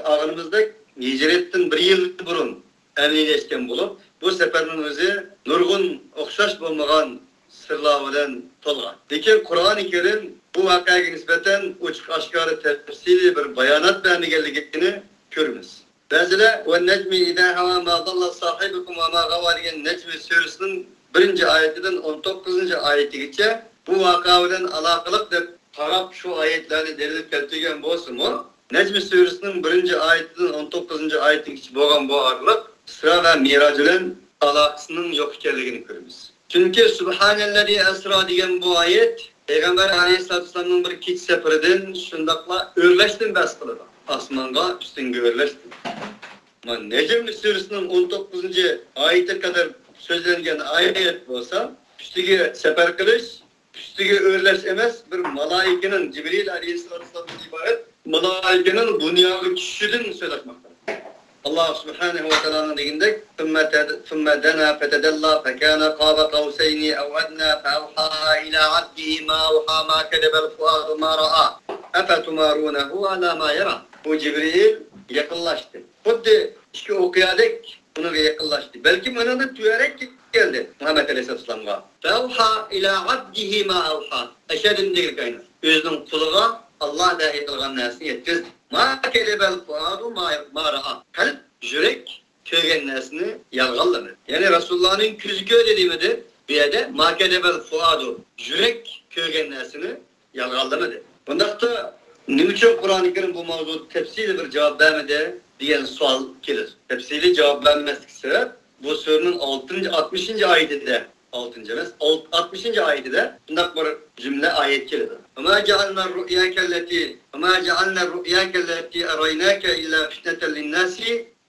ئالغىنىمىزدەك ھىجرەتتىن بىر يىل بۇرۇن ئەمەلىيلەشكەن بولۇپ، بۇ سەپەرنىڭ ئۆزى نۇرغۇن ئوخشاش بولمىغان سىرلار بىلەن تولغان. لېكىن قۇرئانى كەرىم بۇ ۋەقەگە نىسبەتەن ئوچۇق ئاشكارا تەپسىلىي بىر بايانات بەرمىگەنلىكىنى كۆرىمىز. بەزىلەر، «ۋەننەجمى ئىزا ھەۋا ما داللا ساھىبۇكۇم ۋە ما غاۋا» دېگەن نەجمى سۈرىسىنىڭ بىرىنچى ئايىتىدىن ئون توققۇزىنچى ئايىتىگىچە بۇ ۋەقە بىلەن ئالاقىلىق دەپ قاراپ، شۇ ئايەتلەرنى دەلىل كەلتۈرگەن بولسىمۇ، نەجمى سۈرىسىنىڭ بىرىنچى ئايىتىدىن ئون توققۇزىنچى ئايىتىگىچە بولغان بۇ ئارىلىق ئىسرا ۋە مىراج بىلەن ئالاقىسىنىڭ يوق ئىكەنلىكىنى كۆرىمىز. چۈنكى سۇبھانەللەزى ئەسرا دېگەن بۇ ئايەت پەيغەمبەر ئەلەيھىسسالاتۇ ۋەسسالامنىڭ بىر كېچە سەپىرىدىن، شۇنداقلا ئۆرلەشتىن بەھس قىلىدۇ. ئاسمانغا ئۈستۈنگە ئۆرلەشتىن. مانا نەجم سۈرىسىنىڭ ئون توققۇزىنچى ئايىتىگە قەدەر سۆزلەنگەن ئايەت بولسا، ئۈستىگە سەپەر قىلىش، ئۈستىگە ئۆرلەش ئەمەس، بىر مالايىكىنىڭ، جىبرىل ئەلەيھىسسالاتۇ ۋەسسالامدىن ئىبارەت مالايىكىنىڭ دۇنياغا چۈشۈشىدىن سۆزلەشمەكتە. ئاللا سۇبھانەھۇ ۋە تائالانىڭ دېگىنىدەك، ثم تد-، ثم دنا فتدلى فكان قاب قوسين أو أدنى فأوحى إلى عبده ما أوحى ما كذب الفؤاد ما رأى أفتمارونه على ما يرى. بۇ جىبرىئىل يېقىنلاشتى. خۇددى ئىككى ئوقيادەك ئۇنىڭغا يېقىنلاشتى. بەلكىم ئۇنىڭدىن تۆۋەنرەك كەلدى مۇھەممەد ئەلەيھىسسالامغا. فأوحى إلى عبده ما أوحى. ئەشەددىن دېگەن كاينى. ئۆزىنىڭ قۇلىغا ئاللا ۋەھىي قىلغان نەرسىنى يەتكۈزدى. ما كذب الفؤاد ما، ما رأى. قەلب، يۈرەك كۆرگەن نەرسىنى يالغانلىمىدى. يەنى رەسۇلۇللانىڭ كۆزى كۆردى دېمىدى. بۇ يەردە ما كذب الفؤاد، يۈرەك كۆرگەن نەرسىنى يالغانلىمىدى. بۇنداقتا نېمە ئۈچۈن قۇرئانى كەرىم بۇ ماۋزۇدا تەپسىلىي بىر جاۋاب بەرمىدى دېگەن سوئال كېلىدۇ. تەپسىلىي جاۋاب بەرمەسلىك سەۋەب، بۇ سۈرىنىڭ ئالتىنچى، ئاتمىشىنچى ئايىتىدە، ئالتىنچى ئەمەس، ئالت-، ئاتمىشىنچى ئايىتىدە شۇنداق بىر جۈملە، ئايەت كېلىدۇ. وما جعلنا الرؤيا كالتي، وما جعلنا الرؤيا كالتي أريناك إلا فتنة للناس.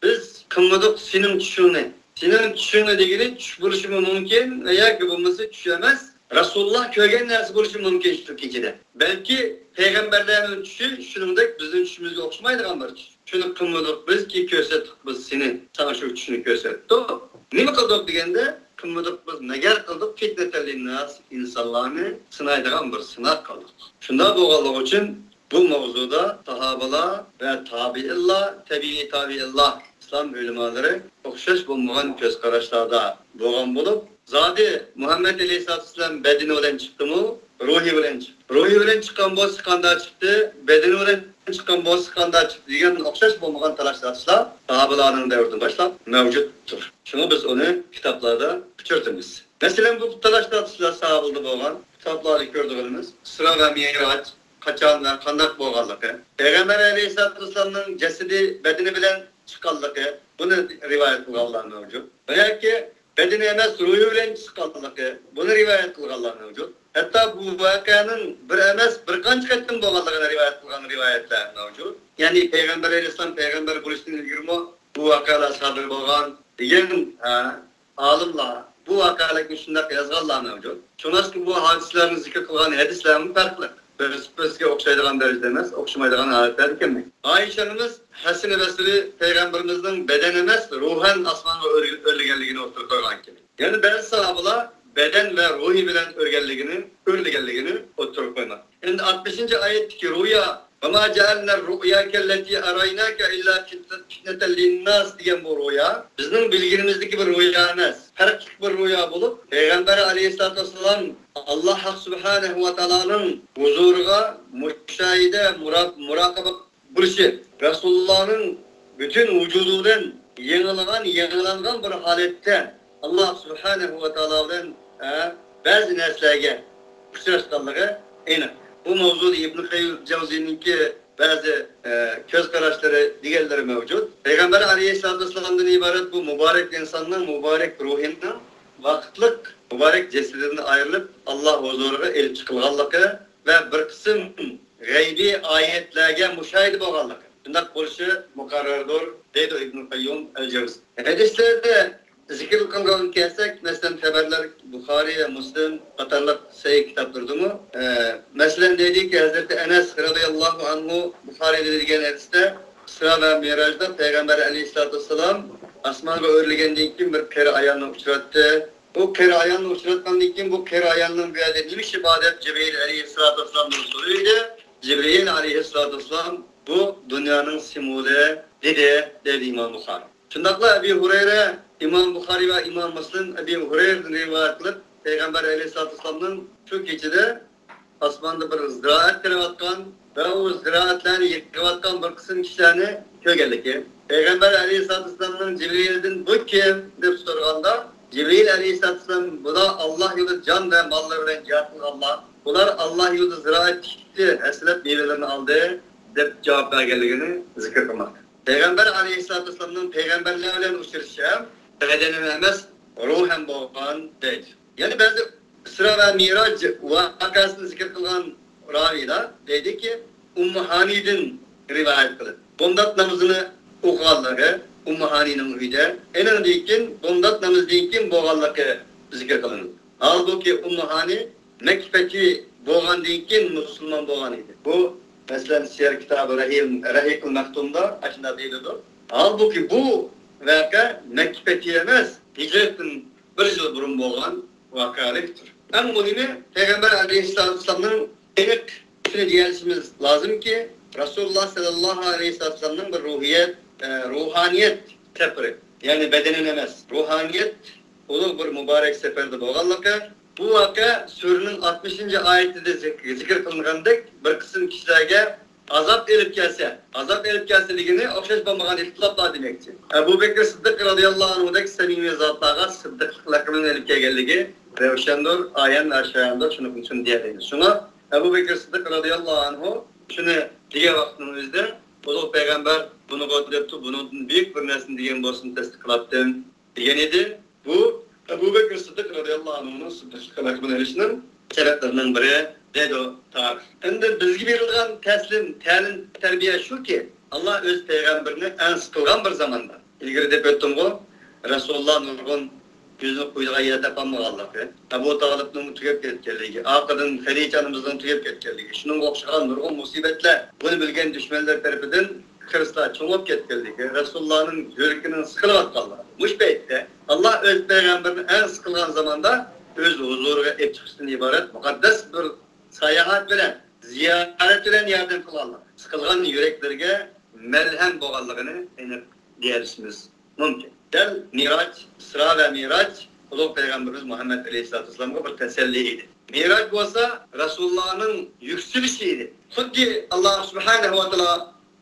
بىز قىلمىدۇق سېنىڭ چۈشۈڭنى. سېنىڭ چۈشۈڭنى دېگىنى چۈش بولۇشىمۇ مۇمكىن ۋە ياكى بولمىسا چۈش ئەمەس. رەسۇلۇللا كۆرگەن نەرسە بولۇشى مۇمكىن شۇ كېچىدە. بەلكى پەيغەمبەرلەرنىڭ چۈشى شۇنىڭدەك بىزنىڭ چۈشىمىزگە ئوخشىمايدىغان بىر چۈش. شۇنى قىلمىدۇق بىزكى، كۆرسەتتۇق بىز سېنى، ساڭا شۇ چۈشنى كۆرسەتتۇق. نېمە قىلدۇق دېگەندە، قىلمىدۇق بىز، مەگەر قىلدۇق، فتنة للناس، ئىنسانلارنى سىنايدىغان بىر سىناق قىلدۇق. شۇنداق بولغانلىقى ئۈچۈن بۇ ماۋزۇدا ساھابىلار ۋە تابىئىنلار، تەبىئىي تابىئىنلار، ئىسلام ئۆلىمالىرى ئوخشاش بولمىغان كۆز قاراشلاردا بولغان بولۇپ، زادى مۇھەممەد ئەلەيھىسسالاتۇ ۋەسسالام بەدىنى بىلەن چىقتىمۇ، روھى بىلەن چىقتى. روھى بىلەن چىققان بولسا قانداق چىقتى، بەدىنى بىلەن چىققان بولسا قانداق چىقتى دېگەن ئوخشاش بولمىغان تالاش-تارتىشلار ساھابىلارنىڭ دەۋرىدىن باشلاپ مەۋجۇتتۇر. شۇڭا بىز ئۇنى كىتابلاردا ئۇچرىتىمىز. مەسىلەن، بۇ تالاش-تارتىشلار ساھابىلاردا بولغان، كىتابلاردا كۆرىدىغىنىمىز ئىسرا ۋە مىئراج قاچان ۋە قانداق بولغانلىقى، پەيغەمبەر ئەلەيھىسسالاتۇ ۋەسسالامنىڭ جەسىدى بەدىنى بىلەن چىققانلىقى، بۇنى رىۋايەت قىلغانلار مەۋجۇت. ۋە ياكى بەدىنى ئەمەس، روھى بىلەن چىققانلىقى، بۇنى رىۋايەت قىلغانلار مەۋجۇت. ھەتتا بۇ ۋەقەنىڭ بىر ئەمەس، بىر قانچە قېتىم بولغانلىقىنى رىۋايەت قىلغان رىۋايەتلەر مەۋجۇت. يەنى پەيغەمبەر ئەلەيھىسسالام پەيغەمبەر بولۇشتىن ئىلگىرىمۇ بۇ ۋەقەلەر سادىر بولغان دېگەن، ھە، ئالىملار بۇ ۋەقەلەرنى شۇنداق يازغانلار مەۋجۇت. شۇڭلاشقا بۇ ھادىسىلەرنى زىكىر قىلغان ھەدىسلەرمۇ پەرقلىق. بىرسى بىرسىگە ئوخشايدىغان دەرىجىدە ئەمەس، ئوخشىمايدىغان ھالەتلەردە كەلمەيدۇ. ئائىشە ئانىمىز ھەسەن بەسرى پەيغەمبىرىمىزنىڭ بەدەن ئەمەس، روھەن ئاسمانغا ئۆر-، ئۆرلىگەنلىكىنى ئوتتۇرىغا قويغان ئىكەن. يەنە بەزى ساھابىلار بەدەن ۋە روھى بىلەن ئۆرگەنلىكىنى، ئۆرلىگەنلىكىنى ئوتتۇرىغا قويماقتا. ئەمدى ئاتمىشىنچى ئايەتتىكى رۇيا، «وما جعلنا الرؤيا كالتي أريناك إلا فتنة للناس» دېگەن بۇ رۇيا بىزنىڭ بىلگىنىمىزدىكى بىر رۇيا ئەمەس، پەرقلىق بىر رۇيا بولۇپ، پەيغەمبەر ئەلەيھىسسالاتۇ ۋەسسالام ئاللا ھەق سۇبھانەھۇ ۋە تائالانىڭ ھۇزۇرىغا مۇشاھىدە، مۇرا-، مۇراقىبە بولۇشى، رەسۇلۇللانىڭ پۈتۈن ۋۇجۇدى بىلەن يېڭىلغان، يېڭىلانغان بىر ھالەتتە ئاللا سۇبھانەھۇ ۋە تائالا بىلەن، ئە، بەزى نەرسىلەرگە، ئۇچراشقانلىقى ئېنىق. بۇ ماۋزۇدا ئىبن قەييىم جەۋزىينىڭكى بەزى، ئە، كۆز قاراشلىرى دېگەنلىرى مەۋجۇت. پەيغەمبەر ئەلەيھىسسالاتۇ ۋەسسالامدىن ئىبارەت بۇ مۇبارەك ئىنساننىڭ مۇبارەك روھىنىڭ ۋاقىتلىق مۇبارەك جەسىتىدىن ئايرىلىپ، ئاللا ھۇزۇرىغا ئېلىپ چىقىلغانلىقى ۋە بىر قىسىم غەيبىي ئايەتلەرگە مۇشاھىدە بولغانلىقى، شۇنداق بولۇشى مۇقەررەردۇر، دەيدۇ ئىبن قەييۇم ئەل جەۋزى. ھەدىسلەردە زىكىر قىلغان كەلسەك، مەسىلەن، خەبەرلەر بۇخارىي ۋە مۇسلىم قاتارلىق سەھىھ كىتابلىرىدىمۇ، ئە، مەسىلەن، دەيدىكى، ھەزرىتى ئەنەس رەزىياللاھۇ ئەنھۇ بۇخارىيدا دېگەن ھەدىستە، ئىسرا ۋە مىراجدا پەيغەمبەر ئەلەيھىسسالاتۇ ۋەسسالام ئاسمانغا ئۆرلىگەندىن كېيىن بىر قېرى ئايالنى ئۇچراتتى. بۇ قېرى ئايالنى ئۇچراتقاندىن كېيىن، بۇ قېرى ئايالنىڭ بۇ يەردە نېمە ئىشى بار دەپ جىبرىئىل ئەلەيھىسسالاتۇ ۋەسسالامدىن سورىدى. جىبرىئىل ئەلەيھىسسالاتۇ ۋەسسالام بۇ دۇنيانىڭ سىمۋولى دېدى، دەيدۇ ئىمام بۇخارىي. شۇنداقلا ئەبى ھۇرەيرە، ئىمام بۇخارىي ۋە ئىمام مۇسلىم ئەبى ھۇرەيرىدىن رىۋايەت قىلىپ، پەيغەمبەر ئەلەيھىسسالاتۇ ۋەسسالامنىڭ شۇ كېچىدە ئاسماندا بىر زىرائەت قىلىۋاتقان ۋە ئۇ زىرائەتلەرنى يىغىۋاتقان بىر قىسىم كىشىلەرنى كۆرگەنلىكى، پەيغەمبەر ئەلەيھىسسالاتۇ ۋەسسالامنىڭ جىبرىئىلدىن «بۇ كىم؟» دەپ سورىغاندا، جىبرىئىل ئەلەيھىسسالاتۇ ۋەسسالام «بۇلار ئاللا يولىدا جان ۋە ماللىرى بىلەن جىھاد قىلغانلار، بۇلار ئاللا يولىدا زىرائەت تىكتى، ھەسسىلەپ مېۋىلىرىنى ئالدى» دەپ جاۋاب بەرگەنلىكىنى زىكىر قىلماقتا. پەيغەمبەر ئەلەيھىسسالاتۇ ۋەسسالامنىڭ پەيغەمبەرلەر بىلەن ئۇچرىشىشى ھەم بەدەنەن ئەمەس، روھەن بولغان دەيدۇ. يەنە بەزى ئىسرا ۋە مىراج ۋەقەسىنى زىكىر قىلغان راۋىلار دەيدۇكى، ئۇممۇ ھانىدىن رىۋايەت قىلىپ، بومدات نامىزىنى ئوقۇغانلىقى ئۇممۇ ھانىنىڭ ئۆيىدە، ئېنىڭدىن كېيىن، بومدات نامىزىدىن كېيىن بولغانلىقى زىكىر قىلىنىدۇ. ھالبۇكى، ئۇممۇ ھانى مەككە پەتھى بولغاندىن كېيىن مۇسۇلمان بولغان ئىدى. بۇ، مەسىلەن، سىيەر كىتابى رەھىل-، رەھىقۇل مەختۇمدا ئاشۇنداق دېيىلىدۇ. ھالبۇكى، بۇ ۋەقە مەككە پەتھى ئەمەس، ھىجرەتتىن بىر يىل بۇرۇن بولغان ۋەقەلىكتۇر. ئەڭ مۇھىمى، پەيغەمبەر ئەلەيھىسسالاتۇ ۋەسسالامنىڭ ئېنىق شۇنى دېيەلىشىمىز لازىمكى، رەسۇلۇللا سەللەللاھۇ ئەلەيھى ۋەسەللەمنىڭ بىر روھىيەت، ئە، روھانىيەت سەپىرى، يەنى بەدىنىن ئەمەس، روھانىيەت ئۇلۇغ بىر مۇبارەك سەپەردە بولغانلىقى، بۇ ۋەقە سۈرىنىڭ ئاتمىشىنچى ئايىتىدە زىك-، زىكىر قىلىنغاندەك، بىر قىسىم كىشىلەرگە ئازاب ئېلىپ كەلسە، ئازاب ئېلىپ كەلسە دېگىنى ئوخشاش بولمىغان ئىختىلاپلار دېمەكچى. ئەبۇ بەكرى سىددىق رازىياللاھۇ ئەنھۇدەك سەمىمىي زاتلارغا سىددىقلىق لەقىمىنى ئېلىپ كەلگەنلىكى رەۋشەندۇر، ئايان ۋە ئاشاياندۇر، شۇنى، شۇنى دېيەلەيمىز. شۇڭا ئەبۇ بەكرى سىددىق رازىياللاھۇ ئەنھۇ شۇنى دېگەن ۋاقىتنىڭ ئۆزىدە، ئۇلۇغ پەيغەمبەر بۇنىغۇ دەپتۇ، بۇنىڭدىن بۈيۈك بىر نەرسىنى دېگەن بولسىمۇ تەستىقلاپتىم، دېگەن ئىدى. بۇ ئەبۇ بەكرى سىددىق رازىياللاھۇ ئەنھۇنىڭ سىددىقلىق لەقىمىنى ئېلىشنىڭ سەۋەبلىرىنىڭ بىرى، دەيدۇ تارىخ. ئەمدى بىزگە بېرىلغان تەسلىم، تەلىم، تەربىيە شۇكى، ئاللا ئۆز پەيغەمبىرىنى ئەنسىز قىلغان بىر زاماندا، ئىلگىرى دەپ ئۆتتۈمغۇ، رەسۇلۇللا نۇرغۇن يۈزىنى قويىدىغان يەر تاپالمىغانلىقى، ئەبۇ تالىپنىڭ تۈگەپ كەتكەنلىكى، ئارقىدىن خەدىچە ئانىمىزنىڭ تۈگەپ كەتكەنلىكى، شۇنىڭغا ئوخشىغان نۇرغۇن مۇسىبەتلەر، بۇنى بىلگەن دۈشمەنلەر تەرىپىدىن خىرىسلار چوڭىيىپ كەتكەنلىكى، رەسۇلۇللانىڭ يۈرىكىنىڭ سىقىلىۋاتقانلىقى. مۇشۇ پەيتتە ئاللا ئۆز پەيغەمبىرىنى ئەنسىز قىلغان زاماندا ئۆز ھۇزۇرىغا ئېلىپ چىقىشتىن ئىبارەت مۇقەددەس بىر ساياھەت بىلەن، زىيارەت بىلەن ياردەم قىلغانلىق. سىقىلغان يۈرەكلىرىگە مەلھەم بولغانلىقىنى ئېنىق دېيەلىشىمىز مۇمكىن. دەل مىراج، ئىسرا ۋە مىراج ئۇلۇغ پەيغەمبىرىمىز مۇھەممەد ئەلەيھىسسالاتۇ ۋەسسالامغا بىر تەسەللى ئىدى. مىراج بولسا رەسۇلۇللانىڭ يۈكسىلىشى ئىدى. خۇددى ئاللا سۇبھانەھۇ ۋە تائالا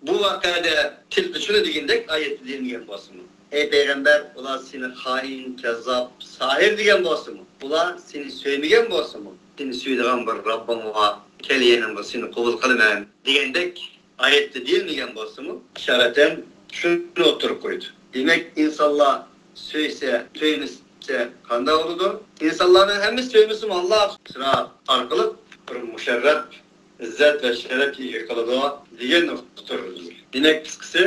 بۇ ۋەقەدە تىلدا شۇنى دېگەندەك ئايەتتە دېيىلمىگەن بولسىمۇ، ئەي پەيغەمبەر، ئۇلار سېنى خائىن، كەززاپ، ساھىر دېگەن بولسىمۇ، ئۇلار سېنى سۆيمىگەن بولسىمۇ، سېنى سۆيىدىغان بىر رەببىڭ بار، كەل يېنىمغا، سېنى قوبۇل قىلىمەن دېگەندەك ئايەتتە دېيىلمىگەن بولسىمۇ، ئىشارەتەن شۇنى ئوتتۇرىغا قويدى. دېمەك، ئىنسانلار سۆيسە، سۆيمىسە قانداق بولىدۇ؟ ئىنسانلارنىڭ ھەممىسى سۆيمىسىمۇ، ئاللا ئىسرا ئارقىلىق بىر مۇشەررەپ، ئىززەت ۋە شەرەپكە ئىگە قىلىدۇ دېگەن نۇقتا تۇرىدۇ. دېمەك، قىسقىسى،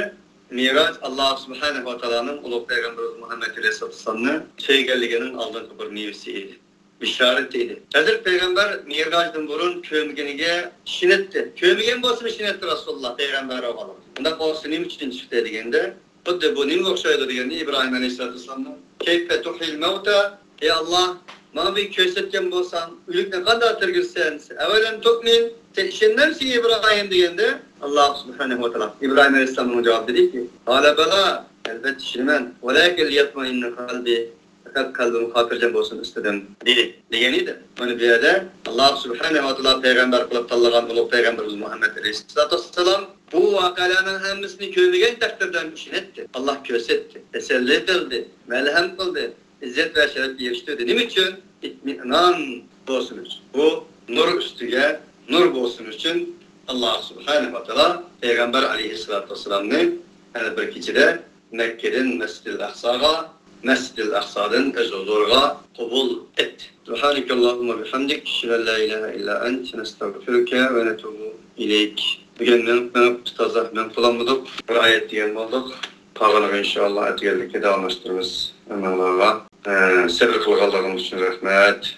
مىراج ئاللا سۇبھانەھۇ ۋە تائالانىڭ ئۇلۇغ پەيغەمبىرىمىز مۇھەممەد ئەلەيھىسسالاتۇ ۋەسسالامنى سۆيگەنلىكىنىڭ ئالدىنقى بىر مېۋىسى ئىدى. بىشارىتى ئىدى. ھەزرىتى پەيغەمبەر مىراجدىن بۇرۇن كۆرمىگىنىگە ئىشىنەتتى. كۆرمىگەن بولسىمۇ ئىشىنەتتى رەسۇلۇللا پەيغەمبەر بولغانلىقىنى. ئۇنداق بولسا نېمە ئۈچۈن چىقتى دېگەندە، خۇددى بۇ نېمىگە ئوخشايدۇ دېگەندە، ئىبراھىم ئەلەيھىسسالاتۇ ۋەسسالامنىڭ، كەيفە تۇھيىل مەۋتا، ئەي ئاللا، ماڭا بىر كۆرسەتكەن بولساڭ، ئۆلۈكنى قانداق تىرگۈزىسەن؟ ئەۋەلەم تۇئمىن، سەن ئىشەنمەمسەن ئىبراھىم دېگەندە، ئاللا سۇبھانەھۇ ۋە تائالا ئىبراھىم ئەلەيھىسسالامغا جاۋاب بېرىدۇكى، قالە بەلا، ئەلبەتتە ئىشىنىمەن، ۋەلاكىن لىيەتمەئىننە قەلبى، پەقەت قەلبىم خاتىرجەم بولسۇن ئىستىدىم، دېدى، دېگەن ئىدى. مانا بۇ يەردە ئاللا سۇبھانەھۇ ۋە تائالا پەيغەمبەر قىلىپ تاللىغان ئۇلۇغ پەيغەمبىرىمىز مۇھەممەد ئەلەيھىسسالاتۇ ۋەسسالام بۇ ۋەقەلەرنىڭ ھەممىسىنى كۆرمىگەن تەقدىردە ئىشىنەتتى. ئاللا كۆرسەتتى، تەسەللى قىلدى، مەلھەم قىلدى، ئىززەت ۋە شەرەپكە ئېرىشتۈردى. نېمە ئۈچۈن؟ ئىتمىئنان بولسۇن ئۈچۈن. بۇ نۇر ئۈستىگە نۇر بولسۇن ئۈچۈن، ئاللا سۇبھانەھۇ ۋە تائالا پەيغەمبەر ئەلەيھىسسالاتۇ ۋەسسالامنى يەنە بىر كېچىدە مەككىدىن مەسجىدىل ئەقساغا، مەسجىدىل ئەقسادىن ئۆز ھۇزۇرىغا قوبۇل ئەت. سۇبھانەكەللاھۇممە بىھەمدىك، ئەشھەدۇ ئەن لا ئىلاھە ئىللا ئەنت، نەستەغفىرۇكە ۋە نەتۇبۇ ئىلەيك. بۈگۈن مېڭىپ، مېڭىپ تازا مېڭىپ بولالمىدۇق. بىر ئايەت دېگەن بولدۇق. قالغىنىغا ئىنشائاللا ئەتىگەنلىككە داۋاملاشتۇرىمىز. ھەممىڭلارغا، ئە، سەۋر قىلغانلىقىڭىز ئۈچۈن رەھمەت.